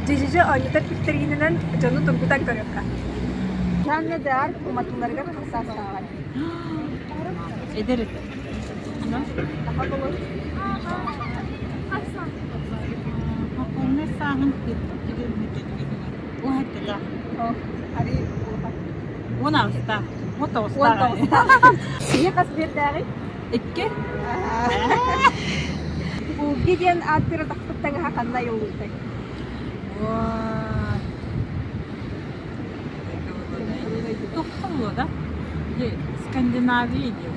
Дьидьидьи оонньотор викторинанан дьону тургутан көрүөххэ. Жанна Д'Арк уматылларыгар хасаастааҕар. Эдэр этэ. Хокуоннай сааһын уһаттылаах. 18-таах. 19-таах. Киһи хас биэрдээҕий? Икки. Булги диэн ааттыыр атахпыт таҥаһа ханна айыллыбытай? Туохха да? Скандинавия диэн.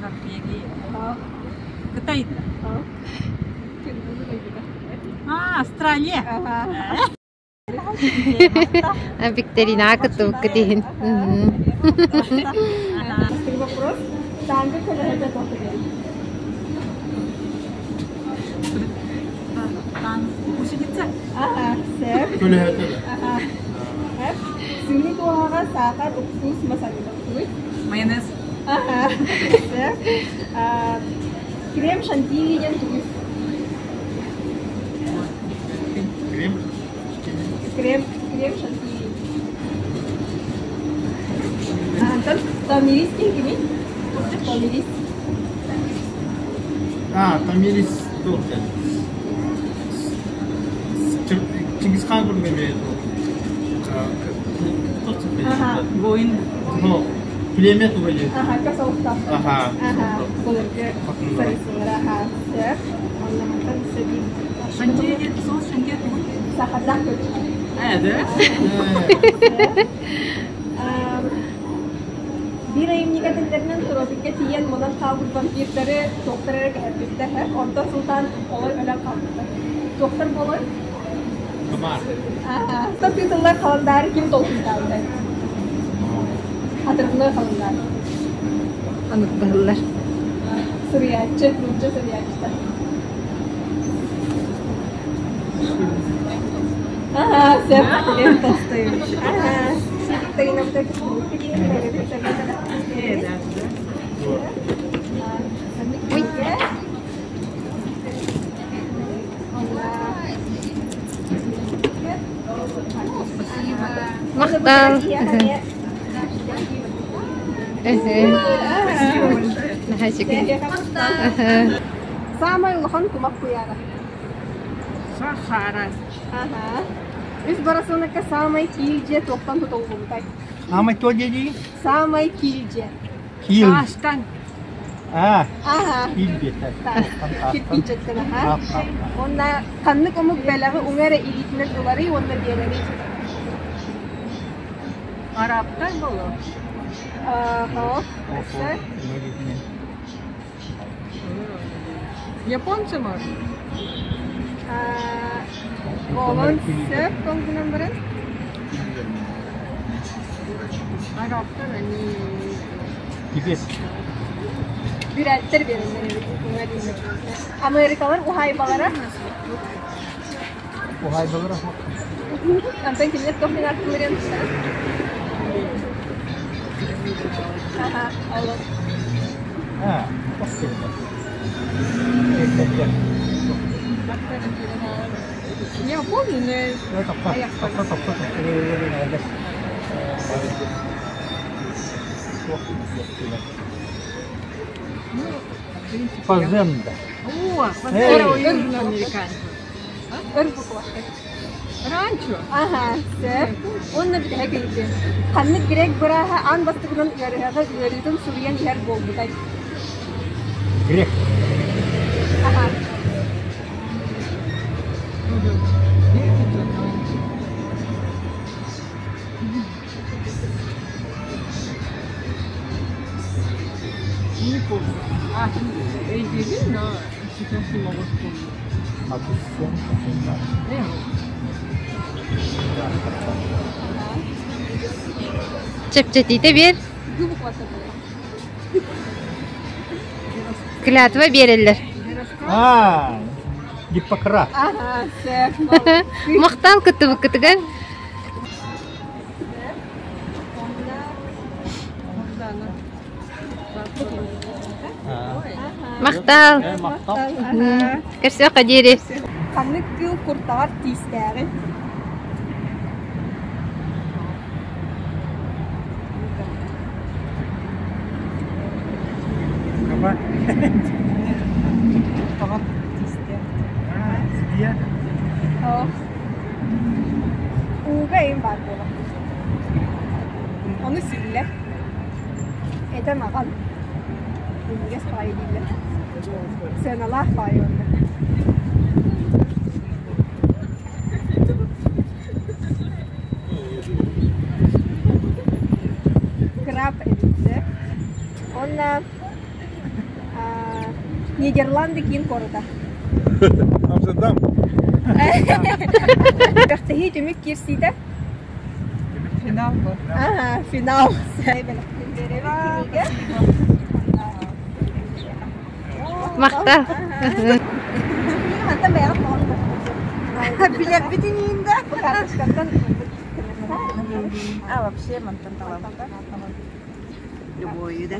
Норвегия. Кытай да? А, Австралия. Викторинаҕа кыттыбыккыт иһин. Вопрос. Танго көлөһөтө туох Гусеница. Ага, сөп. Көлөһөтө да. Ага. Сыҥы туоһаҕа саахар, уксуус, мас арыыта. Майонез. Ага, сөп. Крем шантили диэн тугуй? Крем? Крем, крем шантили. Антон, Томирис диэн кимий? Томирис. А, Томирис туох диэн? Чингисхан курдук эмиэ туох Воин. Племя туга диэн. Аха, косолохтоох. Аха. Аха, былыргы сарысылара аха, сөп. Онно мантан сәбиин. Шантия диэн соус шантия тугуй? Сахардаах көрдүк. Ээ, да? Биир айымньыга этэллэринэн тропикка тиийэн мунан хаалбыт вампирдары туохтар эрэ кэһэрбиттэр, онтон сылтаан олор өлөн хаалбыттар. Туохтар буолар? Тумар. Аха. Тыытыллар халандаары ким толкуйдаабытай? Отрывной халандаары. Онук быһыллар. Суруйааччы, нуучча суруйааччыта. Ага, сөп. Лев Толстоевич. Ага. Ой. Махтал. Саамай улахан кумах куйаара. Сахара. Аха. Үс барасыныкка саамай киил дьиэ туохтан тутуллубутай? Саамай туох диэдии? Саамай киил дьиэ. Киил. Таастан. Аа, Аха. киил диэтэ. Кирпиичэттэн аха. Уонна ханнык омук бэлэҕи уҥа эрэ илиитинэн ыларый уонна биэрэрий? Арабтар боло. Ааһа. Японцы может? Буолуон сөп ол гынан баран. Арабтар они Тибет. Бүрээттэр биэрэллэр эбит уҥа илиинэн. Америкалар уһаайбалара. Уһаайбалара Антон кинилэр туох диэн ааттыылларын Аха, олох. Аа, Я помню, но Ну, в принципе, Фазенда. О, фазенда у южноамериканцев. Өр букваҕа. Ранчо. Аха, сөп. Уонна бүтэһик ыйытыы. Ханнык грек бырааһа аан бастакынан ыарыһаҕы ыарыытын суруйан иһэр буолбутай? Грек. Аха. Не помню. А, өйдүүбүн, но сейчас не могу вспомнить. Чэпчэтиитэ биэр. Клятва биэрэллэр. Аа, Гиппократ. Ага, сөп. Махтал кыттыбыккытыгар. Махтал. Махтал. Көрсүөххэ диэри. Ханнык кыыл куртаҕар тиистээҕий? Папа. Тоҕо тиистэ. Сидия. Ууга эйин баар буолар. Ону сииллэр. Этэ маҕан. Минньигэс баҕайы дииллэр. Сыаналаах баҕайы уонна. Краб эбит. Уонна Нидерланды киин куората. Амстердам. Күрэхтэһии түмүк киирсиитэ. Финал бу. Ага, финал. Махтал. Билэрбитин иин да. А вообще мантан талам. Любою да.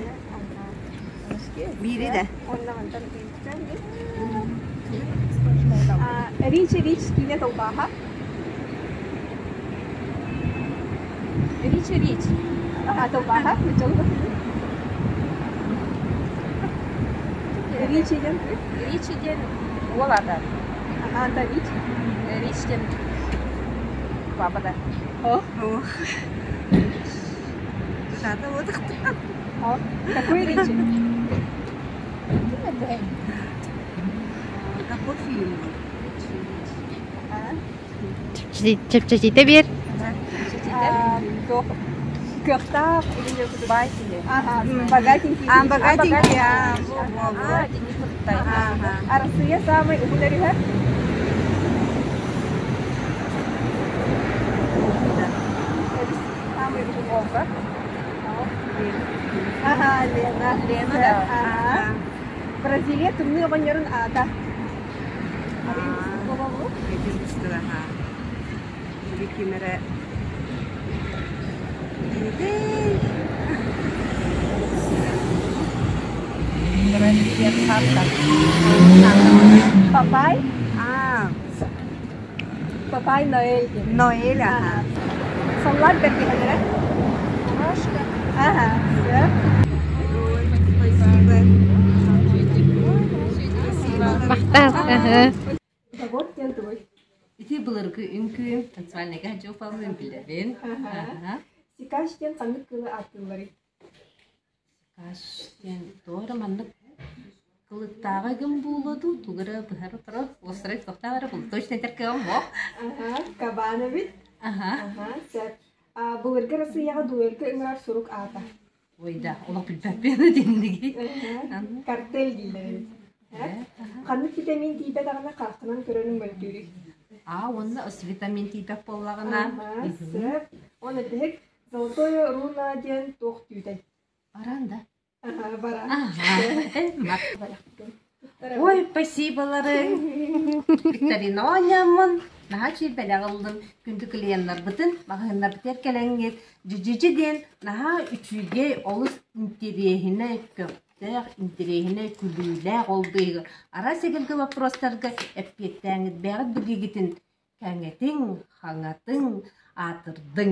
Биири да. Ричи Рич киинэ толбааһа. Ричи Рич. Толбааһа. Ричи диэн Ричи диэн уол аата. Аата Рич. Рич диэн папа да. О. Какой Ричи? Какой фильм? Чэпчэтитэ биэр. Кыахтаах Бай киһи. Богатенький. А, богатенький, а, Арассыыйа саамай уһун өрүһэ. Саамай уһун Волга. Ага, Лена. Лена, да. Ага. Бразилия тымныы оҕонньорун аата. Папай? Папай Ноэль диэн. Ноэль, ага. Саллаат бэргэһэлэрэ. Ага, сөп. Спасибо. Махтал. Завод диэн тугуй? Ити былыргы үҥкүү танцевальныйга дьуупалыын билэбин. Аха. Сикаш диэн ханнык кыылы ааттыылларый? Сикаш диэн туора маннык кылыктааҕы гын буолуо дуу, тугу эрэ быһар оторо, уостара туохтаах эрэ буолуо. Точно этэр кыаҕым суох. Аха, кабан эбит. Аха. Аха, сөп. Былыргы Россияҕа дуэлгэ ыҥырар сурук аата. Ой да, олох билбэппин итинниги. Картель дииллэр эбит. Ханнык витамин тиийбэтэҕинэ хараххынан көрөрүҥ мөлтүүрүй? А уонна ыс витамин тиийбэт буоллаҕына. Аха, сөп. Уонна бүтэһик Золотое руна диэн туох түүтэй? Баран да. Аха, баран. Ой, спасиболары. Викторина оонньооммун, наһаа үчүгэй бэлэх ыллым. Күндү клиеннарбытын, маҕаһыыннарбытыгар кэлэҥҥит дьидьидьи диэн наһаа үчүгэй, олус интэриэһинэй, көхтөөх, интэриэһинэй, күлүүлээх ол быыһыгар араас эгэлгэ вопростарга эппиэттээҥҥит бэйэҕит билиигитин кэҥэтиҥ, хаҥатыҥ, аатырдыҥ.